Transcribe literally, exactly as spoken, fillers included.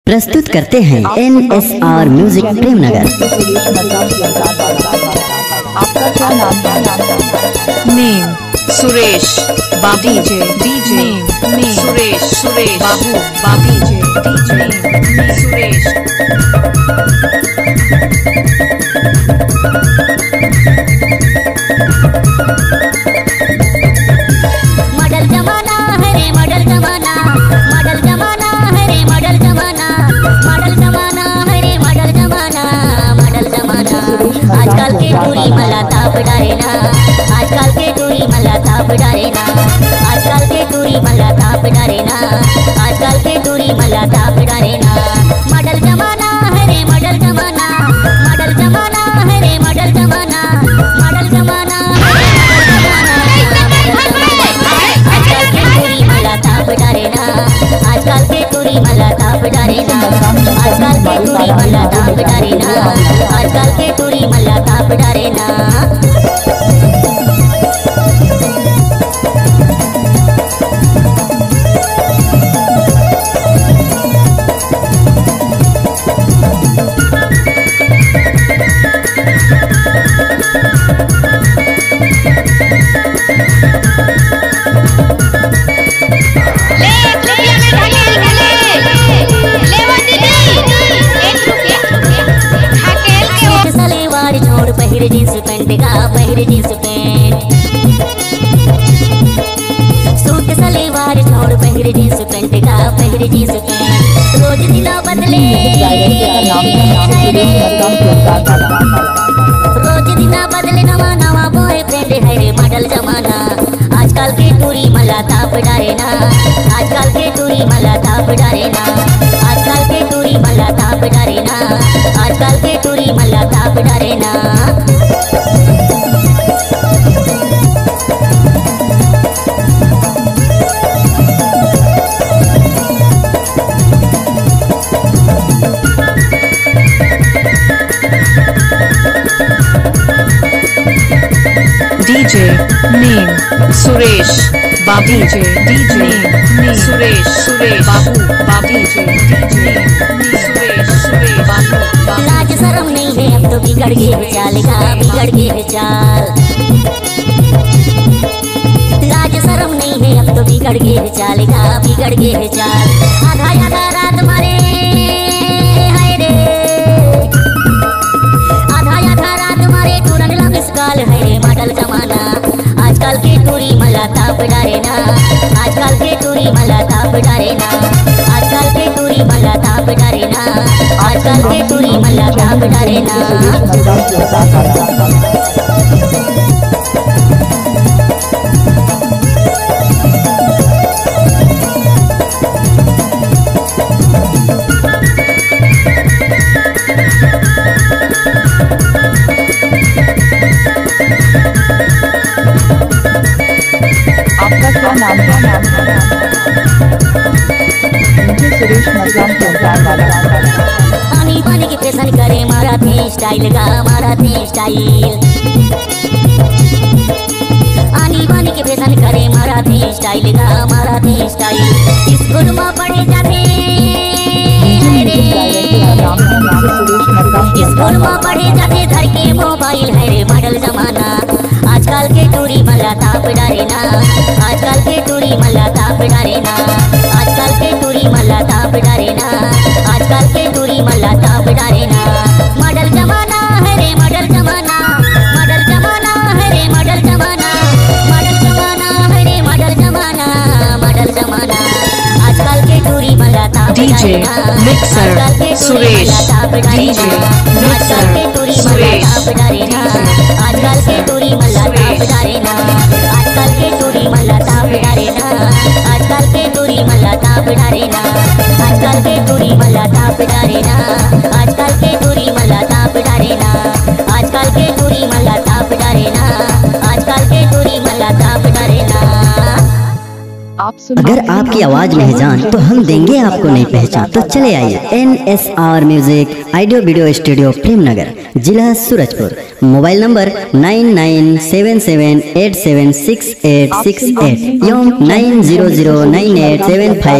प्रस्तुत करते हैं N S R music Premnagar. आपका क्या नाम है? Name Suresh Babu. DJ, DJ name Suresh, Suresh Babu, Babu. DJ, DJ name Suresh. Model जमाना है रे, मॉडल जमाना, मॉडल जमाना है रे, मॉडल जमाना, मॉडल जमाना है रे, मॉडल जमाना, मॉडल जमाना। आजकल के टूरी मन ला ताप डारे ना, आजकल के टूरी मन ला ताप डारे ना, आजकल के टूरी मन ला ताप डारे ना, आजकल के टूरी मन ला ताप डारे ना। मॉडल जमाना है रे, मॉडल जमाना, मॉडल जमाना है रे, मॉडल जमाना, मॉडल जमाना है रे, मॉडल जमाना। आजकल के टूरी मन ला ताप डारे ना, आजकल के टूरी मन ला ताप डारे ना, आजकल के टूरी मन ला ताप डारे ना, आजकल के टूरी मन ला ताप डारे ना। सूट सलवार छोड़ पहिर जींस पैंट का, पहिर जींस पैंट। सूट सलवार छोड़ पहिर जींस पैंट का, पहिर जींस पैंट। रोज दिना बदले, हाय रे। रोज दिना बदले नवा नवा बॉयफ्रेंड, हाय रे मॉडल जमाना। आजकल के टूरी मन ला ताप डारे ना, आजकल के टूरी मन ला ताप डारे ना, आजकल के टूरी मन ला ताप डारे ना, आजकल के टूरी मन ला ताप डारे ना। DJ name Suresh Babu. DJ, DJ name Suresh, Suresh Babu, Babu. DJ, DJ name Suresh, Suresh Babu, बाबू। लाज शरम नहीं है, अब तो बिगड़ गए है चाल का, बिगड़ गए है चाल। लाज शरम नहीं है, अब तो बिगड़ गए है चाल का, बिगड़ गए है चाल। आधा आधा रात मारे, हाय रे। आधा आधा रात मारे, तुरंत ला मिस कॉल, हाय रे मॉडल जमाना। आजकल के टूरी मन ला ताप डारे ना, आजकल के टूरी मन ला ताप डारे ना, आजकल के टूरी मन ला ताप डारे ना, आजकल के टूरी मन ला ताप डारे ना। आपका क्या नाम है? मुझे सुरेश मकराम चौटाल वाला। आनी बानी के फैशन करे, मारा थे स्टाइल का, मारा थे स्टाइल। आनी बानी के फैशन करे, मारा थे स्टाइल का, मारा थे स्टाइल। स्कूल में पढ़े जाते, हाय रे। स्कूल में पढ़े जाते, धर के मोबाइल, हाय रे मॉडल जमाना। आजकल के टूरी मन ला ताप डारे ना, आजकल के टूरी मन ला ताप डारे ना, आजकल के टूरी मन ला ताप डारे ना, आजकल के टूरी मन ला ताप डारे ना। मॉडल जमाना है रे, मॉडल जमाना, मॉडल जमाना है रे, मॉडल जमाना, मॉडल जमाना है रे, मॉडल जमाना, मॉडल जमाना। आजकल के टूरी मन ला ताप डीजे डारे ना, मिक्सर आजकल के टूरी मन ला सुरेश, ताप डारे डीजे ना, मिक्सर आजकल के टूरी मन ला सुरेश, ताप डारे ना, आजकल के टूरी मन ला ताप डारे ना, आजकल के टूरी मन ला ताप डारे ना, आजकल के टूरी मन ला ताप डारे ना, आजकल के टूरी मन ला ताप डारे ना, आजकल के टूरी मन ला ताप डारे ना, आजकल के टूरी मन ला ताप डारे ना, आजकल के टूरी मन ला ताप डारे ना। आप सुन अगर आपकी आवाज नहीं जान तो हम देंगे आपको नहीं पहचान। तो चले आइए N S R music audio video studio Premnagar, जिला Surajpur. Mobile number nine nine seven seven eight seven six eight six eight एवं nine zero zero nine eight seven five.